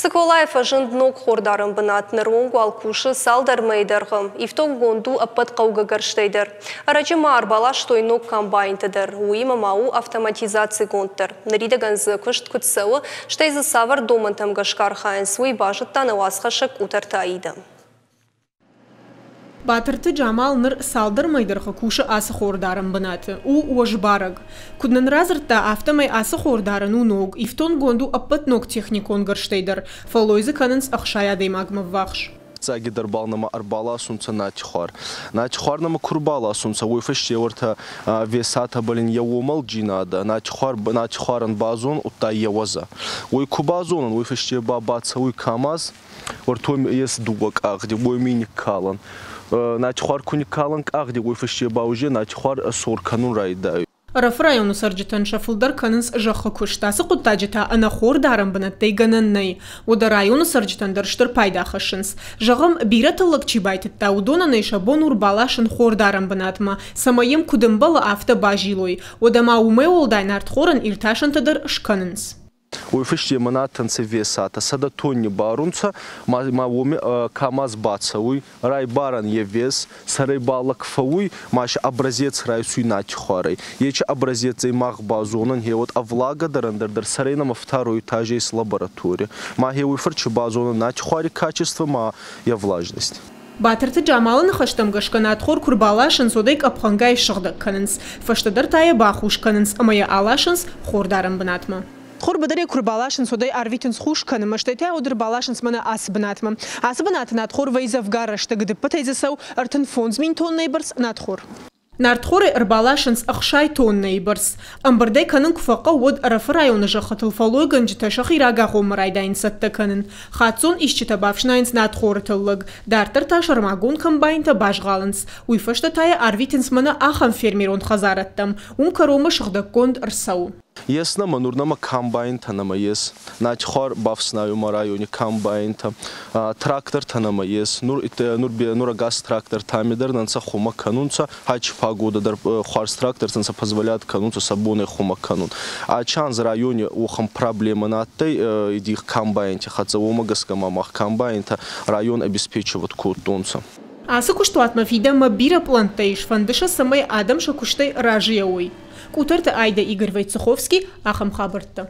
Цыколайы фӕзынд ног хордарӕн бынат. Ныронг уал кусы цалдӕр мӕйы дӕргъы. Ифтонггонд у ӕппӕт хъӕугӕ гӕрзтӕй дӕр. Ӕрӕджы ма ӕрбаластой ног комбайнтӕ дӕр. Уыимӕ ма у автоматизацигонд дӕр. Ныридӕгӕн дзы куыст куыд цӕуы, стӕй дзы цавӕр домӕнтӕм гӕсгӕ архайынц, уый базыдта нӕ уацхӕссӕг Къутӕрты Аидӕ. Батырты Джамал ныр цалдӕр мӕй дӕргъы кусы ацы хордарӕн бынаты. У уӕзбарӕг. Куыд нын радзырдта, афтӕмӕй ацы хордарӕн у ног, ифтонггонд у ӕппӕт ног техникон гӕрзтӕй дӕр. Фӕллой дзы кӕнынц 60 адӕймагмӕ ввахс. Фиццагидӕр бал нӕмӕ ӕрбаласунцӕ нартихуар. Нартихуар нӕмӕ ку рбаласунцӕ, уой фӕсте уӕртӕ весатӕбӕл ин еу уомӕлджийнадӕ нартихуар, нартихуарӕн базон, удта еуӕзӕ. Уой ку базонӕн, уой фӕсте ба бацӕуй КАМАЗ, уӕртӕ ес дууӕ къагъди, уой ми никкалӕн. Нартихуар ку никкалӕн къагъди, уой фӕсте ба уже нартихуар сор кӕнун райдайуй. Ӕрӕфы районы цӕрджытӕн сӕ фылдӕр кӕнынц зӕххы куыст. Ацы хъуыддаджы та ӕнӕ хордарӕн бынӕттӕй гӕнӕн нӕй. Уӕдӕ районы цӕрджытӕн дӕр стыр пайда хӕссынц. Зӕгъӕм, бирӕ тыллӕг чи байтыдта, уыдонӕн ӕй сӕ бон у ӕрбаласын хордарӕн бынатмӕ, цӕмӕй йӕм куыд ӕмбӕлы, афтӕ базилой. Уӕдӕ ма уымӕй уӕлдай нартхорӕн иртасӕнтӕ дӕр скӕнынц. Уой фӕсте мӕн адтӕнцӕ весатӕ, 100 тонни барунцӕ, ма, ма уоми КАМАЗ бацӕуй, райбарӕн е вес, сӕрӕй ба лӕг фӕууй, ма си образец райсуй нартихуарӕй. Ечи образецӕй мах базонӕн, гье уӕд влага дӕр ӕндӕр дӕр сӕрӕй нӕмӕ второй этаже есть лаборатория. Ма гье уой фӕрчи базонӕн нартихуари качество ма йӕ влажность. Батырты Джамалы ныхӕстӕм гӕсгӕ нартхор куы рбаласынц, уӕд ӕй къӕпхӕнгай ссыгъдӕг кӕнынц. Фӕстӕдӕр та йӕ бахус кӕнынц ӕмӕ йӕ аласынц хордарӕн бынатмӕ. Хур быдырӕй куы рбаласынц, уӕд ӕй арвитынц хус кӕнынмӕ, стӕй та уӕд ӕрбаласынц мӕнӕ ацы бынатмӕ. Ацы бынаты нартхор вӕййы дзӕвгар рӕстӕг, ӕдыппӕтӕй дзы цӕуы 35 000 тоннӕйы бӕрц нартхор. Нартхорӕй ӕрбаласынц 60 тоннӕйы бӕрц. Ӕмбырдӕй кӕнын куы фӕхъӕуы, уӕд Ӕрӕфы районы зӕххытыл фӕллойгӕнджытӕ сӕхи рагагъоммӕ райдайынц цӕттӕ кӕнын. Хаццон исчитӕ бафснайынц нартхоры тыллӕг, дарддӕр та сӕрмагонд комбайнтӕ базгъалынц. Уый фӕстӕ та йӕ арвитынц мӕнӕ ахӕм фермерон хӕдзарӕдтӕм. Уым кӕронмӕ сыгъдӕггонд ӕрцӕуы. Ес нӕмӕ, нур нӕмӕ комбайнтӕ нӕмӕ ес. Нартихуар бафснайунмӕ райони комбайнтӕ, трактортӕ нӕмӕ ес. Нур, нур, нур ӕгас трактортӕ ами дӕр нӕ хумӕ кӕнунцӕ. Ачи погода дӕр хуарз трактортӕн сӕ позволяет кӕнунцӕ сӕ бонӕй хумӕ кӕнун. Ачи анз райони уӕхӕн проблема нӕ адтӕй иди комбайнти хӕццӕ, уомӕ гӕсгӕ ма мах комбайнтӕ район обеспечивать кодтонцӕ. Ацы куыстуатмӕ фидӕнмӕ бирӕ пълӕнттӕ ис, фӕнды сӕ, цӕмӕй адӕм сӕ куыстӕй разыйӕ уой. Къутӕрты Айдӕ, Игорь Войцеховский, ахӕм хабӕрттӕ.